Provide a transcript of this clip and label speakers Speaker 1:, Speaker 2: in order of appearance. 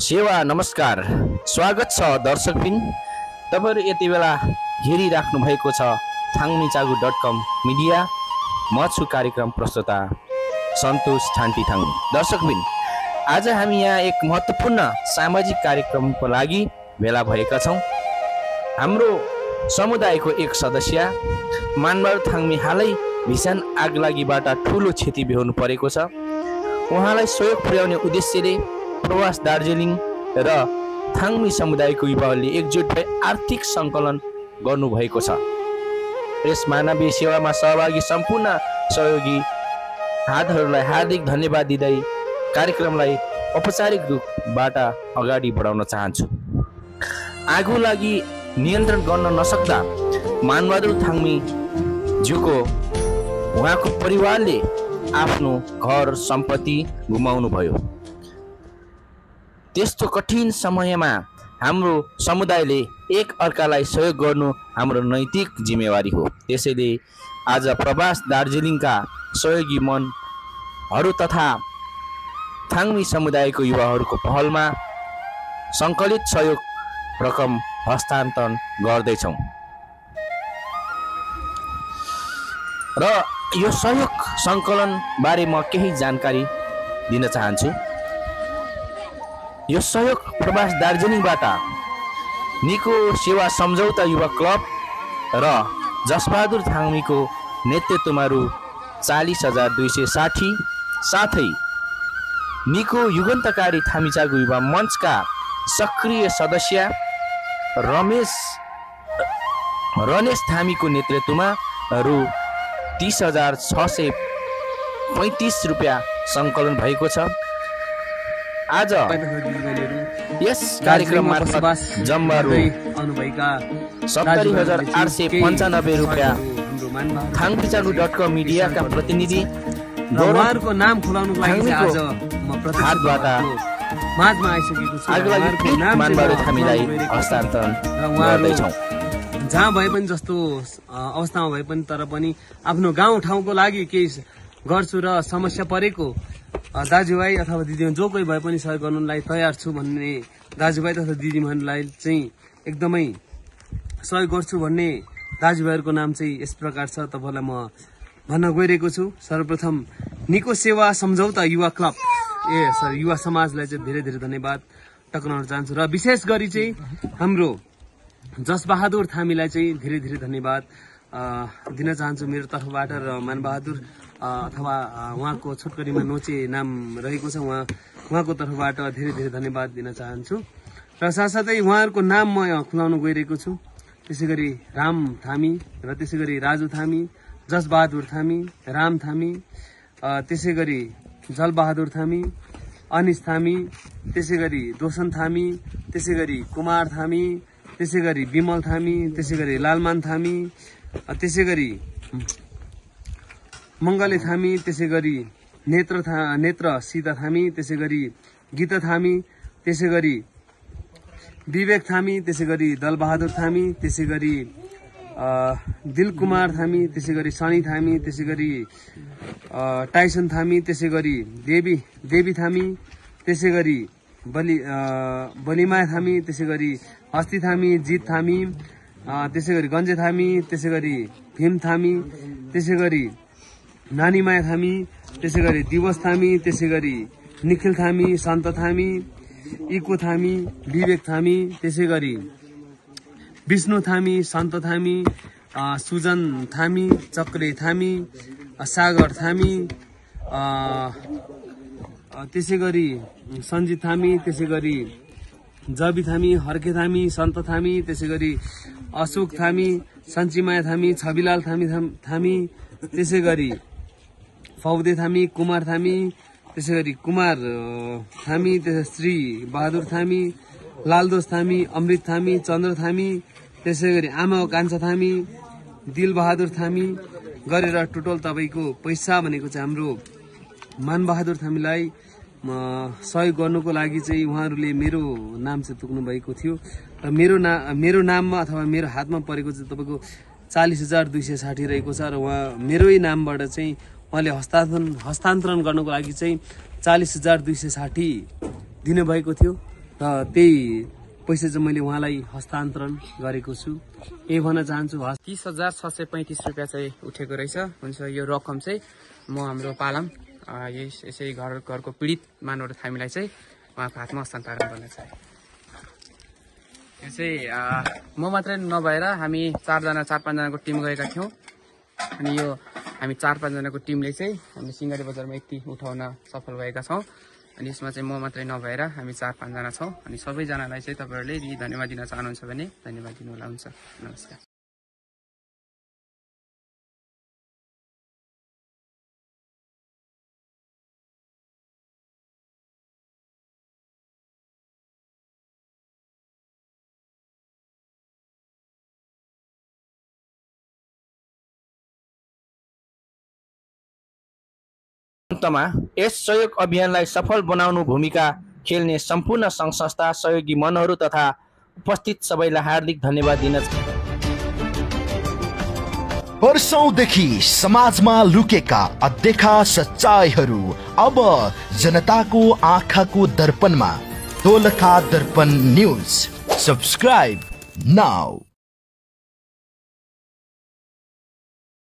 Speaker 1: सेवा नमस्कार स्वागत छ दर्शकबिन। तपाईहरु यति बेला हेरिराख्नु भएको छ थाङमिचागु.com मिडिया। म छु कार्यक्रम प्रस्तुता सन्तोष छान्टी थाङ। दर्शकबिन, आज हामी यहाँ एक महत्त्वपूर्ण सामाजिक कार्यक्रमको लागि भेला भएका छौं। हाम्रो समुदायको एक सदस्य मानबहादुर थाङमी हालै भीषण आगलागीबाट ठूलो क्षति बेहोर्नु परेको छ। उहाँलाई सहयोग पुर्याउने उद्देश्यले प्रवास दार्जिलिङ र थाङमी समुदायको युवाहरूले एकजुट भई आर्थिक सङ्कलन गर्नुभएको छ। यस मानवीय सेवामा सहभागी सम्पूर्ण सहयोगी हातहरूलाई हार्दिक धन्यवाद दिँदै कार्यक्रमलाई औपचारिक रूपबाट अगाडि बढाउन चाहन्छु। आगो लागि नियन्त्रण गर्न नसक्दा मानबहादुर थाङमी ज्यूको उहाँको परिवारले आफ्नो घर सम्पत्ति गुमाउनु भयो। त्यस्तो कठिन समयमा हाम्रो समुदायले एक अर्कालाई सहयोग गर्नु हाम्रो नैतिक जिम्मेवारी हो। त्यसैले आज प्रवास दार्जिलिङका सहयोगी मनहरू तथा थाङमी समुदायको युवाहरूको पहलमा सङ्कलित सहयोग रकम हस्तान्तरण गर्दैछौँ र यो सहयोग सङ्कलन बारे म केही जानकारी दिन चाहन्छु। यो सहयोग प्रवास दार्जिलिङबाट निको सेवा सम्झौता युवा क्लब र जसबहादुर थाङमीको नेतृत्वमा रु 40,260 साथै निको युगान्तकारी थामीचागु युवा मञ्चका सक्रिय सदस्य रमेश थामीको नेतृत्वमा रु 30,635 रुपियाँ सङ्कलन भएको छ। आज यस कार्यक्रम मार्फत जम्मा रु 70,895 रुपियाँ थाङमिचागु.com मिडियाका प्रतिनिधि
Speaker 2: उहाँहरूको नाम खुलाउनुको लागि आज म
Speaker 1: हातबाट
Speaker 2: माझमा आइसकेको छु।
Speaker 1: मानबहादुर थामीलाई हस्तान्तरण गर्दैछौँ।
Speaker 2: जहाँ भए पनि जस्तो अवस्थामा भए पनि तर पनि आफ्नो गाउँ ठाउँको लागि केही गर्छु र समस्या परेको दाजुभाइ अथवा दिदीबहिनी जो कोही भए पनि सहयोग गर्नुलाई तयार छु भन्ने दाजुभाइ तथा दिदीबहिनीलाई चाहिँ एकदमै सहयोग गर्छु भन्ने दाजुभाइहरूको नाम चाहिँ यस प्रकार छ। तपाईँलाई म भन्न गइरहेको छु। सर्वप्रथम निको सेवा सम्झौता युवा क्लब युवा समाजलाई चाहिँ धेरै धेरै धन्यवाद टक्राउन चाहन्छु र विशेष गरी चाहिँ हाम्रो जसबहादुर थामीलाई चाहिँ धेरै धेरै धन्यवाद दिन चाहन्छु मेरो तर्फबाट र मानबहादुर अथवा उहाँको छोटकरीमा नोचे नाम रहेको छ उहाँको तर्फबाट धेरै धेरै धन्यवाद दिन चाहन्छु र साथसाथै उहाँहरूको नाम म खुलाउन गइरहेको छु। त्यसै गरी राम थामी र त्यसै गरी राजु थामी, जसबहादुर थामी, राम थामी, त्यसै गरी जलबहादुर थामी, अनिस थामी, त्यसै गरी दोसन थामी, त्यसै गरी कुमार थामी, त्यसै गरी विमल थामी, त्यसै गरी लालमान थामी, त्यसै गरी मङ्गले थामी, त्यसै गरी नेत्र सीता थामी, त्यसै गरी गीता थामी, त्यसै गरी विवेक थामी, त्यसै गरी दलबहादुर थामी, त्यसै गरी दिलकुमार थामी, त्यसै गरी सनी थामी, त्यसै गरी टाइसन थामी, त्यसै गरी देवी थामी, त्यसै गरी बलिमाया थामी, त्यसै गरी हस्ती थामी, जित थामी, त्यसै गरी गन्जे थामी, त्यसै गरी भीम थामी, त्यसै गरी नानीमाया थामी, त्यसै गरी दिवस थामी, त्यसै गरी निखिल थामी, सन्त थामी, इको थामी, विवेक थामी, त्यसै गरी विष्णु थामी, सन्त थामी, सुजन थामी, चक्रे थामी, सागर थामी, त्यसै गरी सञ्जित थामी, त्यसै गरी जबी थामी, हर्के थामी, सन्त थामी, त्यसै गरी अशोक थामी, सञ्चिमाया थामी, छविलाल थामी, त्यसै गरी फौदे थामी, कुमार थामी, त्यसै गरी कुमार थामी, त्यसै श्री बहादुर थामी, लालदोस थामी, अमृत थामी, चन्द्र थामी, त्यसै गरी आमा कान्छा थामी, दिल बहादुर थामी गरेर टोटल तपाईँको पैसा भनेको चाहिँ हाम्रो मानबहादुर थामीलाई सहयोग गर्नुको लागि चाहिँ उहाँहरूले मेरो नाम चाहिँ तोक्नु भएको थियो र मेरो नाममा अथवा मेरो हातमा परेको चाहिँ तपाईँको 40,260 रहेको छ र उहाँ मेरै नामबाट चाहिँ उहाँले हस्तान्तरण गर्नको लागि चाहिँ 40,260 दिनुभएको थियो र त्यही पैसा चाहिँ मैले उहाँलाई हस्तान्तरण गरेको छु। यही भन्न चाहन्छु 30,635 रुपियाँ चाहिँ उठेको रहेछ। हुन्छ यो रकम चाहिँ म हाम्रो पालाम यसै घरको पीडित मानव थामीलाई चाहिँ उहाँको हातमा हस्तान्तरण गर्न चाहे। यो चाहिँ म मात्रै नभएर हामी 4-5जनाको टिम गएका थियौँ। अनि यो हामी 4-5जनाको टिमले चाहिँ हामी सिंहमारी बजारमा यति उठाउन सफल भएका छौँ। अनि यसमा चाहिँ म मात्रै नभएर हामी 4-5जना छौँ। अनि सबैजनालाई चाहिँ तपाईँहरूले यदि धन्यवाद दिन चाहनुहुन्छ भने धन्यवाद दिनुहोला। हुन्छ, नमस्कार।
Speaker 1: अन्तमा यस सहयोग अभियानलाई सफल बनाउनु भूमिका खेल्ने सम्पूर्ण सङ्घ संस्था सहयोगी मनहरू तथा उपस्थित सबैलाई हार्दिक धन्यवाद दिन।
Speaker 3: वर्षौंदेखि समाजमा लुकेका अनदेखा सच्चाइहरू अब जनताको आँखाको दर्पणमा। Dolakha Darpan news, subscribe now.